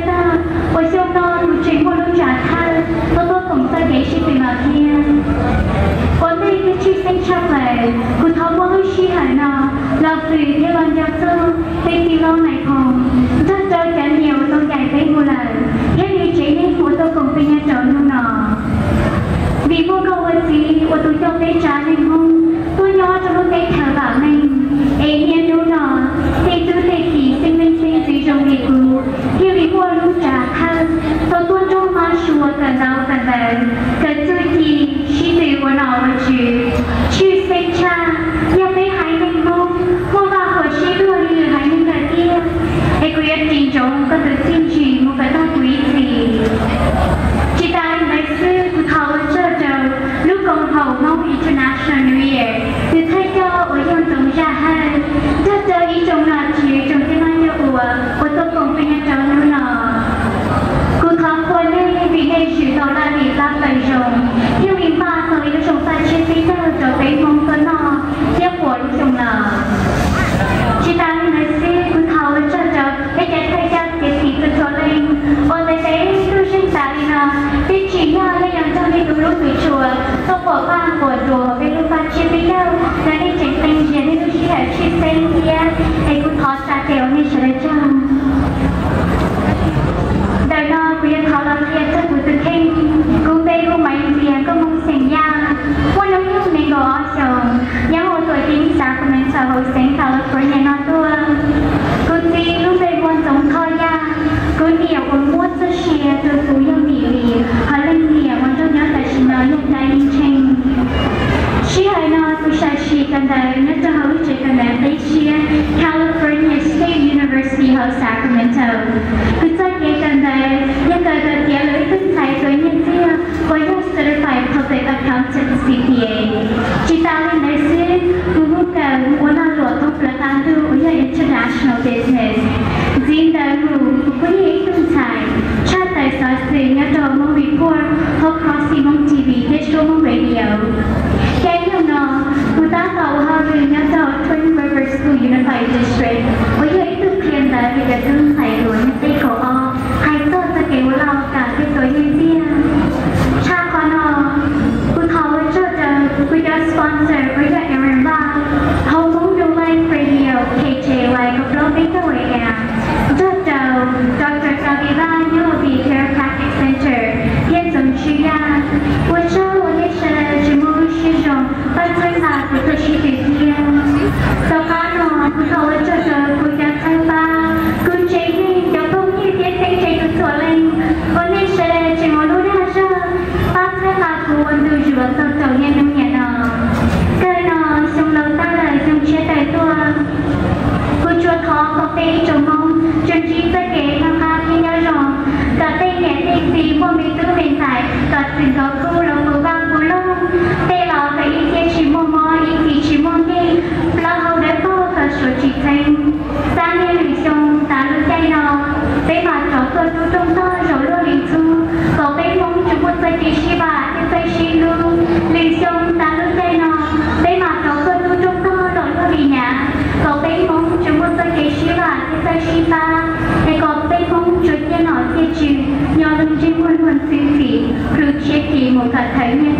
Tag, uas xyoo no kuv tseem muaj lub tsam thawj tau tuaj koom txoj kev sib tw no thiab. Ua ntej thiab tshwj xeeb tshaj plaws, kuv thov muab lub sij hawm no los hwm thiab los nco txog peb tij laug Maiv Phoom nrog rau cov niam uas tau ncaim peb mus lawm thiab nws tsev neeg uas tuaj koom peb nyob rau hnub no. Vim muaj nkauj ua txiv uas tus coj peb tsav neeg Hmoob tuaj nyob rau lub teb chaws vam meej, es niaj hnub no tej tub tej kiv xeeb leej xeeb ntxwv zoo li kuv thiaj li muaj lub tsam thawj tau tuaj nrog mab sua kawm ntawv kawm ntawv, kawm txuj ci, sib tw ua nom ua tswv. Tshwj xeeb tshaj, yog peb haiv neeg Hmoob muaj vaj huam sib luag li lwm haiv neeg lawm tiag, es kuv yuav ris ntsoov koj tus txiaj ntsig mus kom tag kuv ib txhis. Tsis tas li ntawd xwb, kuv thov ua tsaug rau lub koom haum Hmoob International New Year tus thawj coj uas yog Ntxoov Zaj Hawj, nrog rau ib tsoom nom tswv tsoom tij laug coj ua uas tuaj koom peb nyob rau hnub no. Kuv thov qhuas nej vim nej zwm tau laj lim plab plaws zoo, thiaj li npaj tau ib lub xyoo faj tshiab peb caug rau peb Hmoob tuaj noj thiab quas lub xyoo no. Tsis tas li ntawd xwb, kuv thov ua tsaug rau peb cov thawj coj txiav txim txhua txhua leej uas ntev ntev tuaj zeeg tas li no, twb tsim nyog nej yuav nrog nej tus hlub tus tshua tuaj quas paj quas duas peb lub faj tshiab peb caug, los nej tseem qee zias nej lub sij hawm tshwj xeeb thiab, es kuv thov tsa tes ua nej sawv daws tsaug. Ntawm no kuv yuav thov los qhia txog kuv tus kheej. Kuv npe hu Maiv Ntxias, nkauj Hmoob xeem Yaj, muaj hnub nyoog nees nkaum ob xyoos, nyob hauv tuam ceeb Sacramento hauv xeev California no tuaj. Kuv txiv lub npe hu ua Ntxoov Thoj Yaj. Kuv niam uas muab txoj sia rau kuv yog Mim Lis, ho leej niam uas nrog nyob tam sim no yog Dab Yeej Tsheej. Sij hawm no kuv sam sim kawm ntawv nyob rau hauv lub tsev kawm ntawv qib siab California State University hauv Sacramento. Kuv txoj kev kawm ntawv yog kawm kom tiav lawm ib tug ntxhais tuav nyiaj txiag uas yog Certified Public Accountant, C P A. Tsis tas li ntawd xwb, kuv kuj kawm ua lag luam thoob plaws qab ntuj uas yog International Business. Ntxiv ntawd mus kuv kuj yog ib tug ntxhais tshaj tawm xov xwm nyob rau Hmoob Report, hauv Crossing Hmoob T V thiab Suab Hmoob Radio. Caij nyoog no, kuv tab tom ua hauj lwm nyob rau Twin Rivers School Unified District uas yog ib tug qhia ntawv rau cov tub ntxhais hluas nyob peb kaum ob, hais txog txoj kev ua laj ua kam thiab tuav nyiaj txiag. Tshaj qhov no, kuv thov ua tsaug rau kuv cov sponsor uas yog Aaron Vaj, hauv Hmoob New Life Radio, K J Y kaum plaub peb caug A M, nrog rau Doctor Kaviva nyob hauv Chiropractic Center, thiab Ntxoov Tswb Yaj. Ua tsaug uas nej sawv daws tseem muaj lub siab zoo pab txhawb nqa kuv txoj sib tw thiab. Tom qab no kuv thov ua tsaug rau kuv cov txhawb pab, kuv tsev neeg, cov phooj ywg thiab txheeb ze txhua leej uas nej sawv daws tseem ua lub dag zog pab txhawb nqa kuv ua ntu zus txog rau niaj hnub niam no. Kawg no, xyoo laus tag lawm xyoo tshiab tawm tuaj. Kuv tsuas thov kom peb ib tsoom Hmoob tsuas ntsib txoj kev noj qab thiab nyob zoo, kom tej niam tej txiv muaj me tub me ntxhais kom txwm nkaus kub los puv vaj puv loog, tej los kom ib txhiab tsis muaj mob ib txhis tsis muaj nkeeg, plaub hau dawb paug kom suav tsis txheeb. Xav niaj lwm xyoo tav lub caij no, peb mam rov tuaj tub rooj tog zaum luaj li ntxhub, kom peb Hmoob tsuas muaj txoj kev sib vam thiab txawj sib hlub. Lwm xyoo tav lub caij no, peb mam rov tuaj tub rooj tog zaum luaj li nyav, kom peb Hmoob tsuas muaj txoj kev sib vam thiab txawj sib pab, es kom peb Hmoob tsuas ciaj nom ciaj tswv, nyob zoo ntsej muag luag ntxhi ntxim, plhws tshiab ci mus kom thawm nyiaj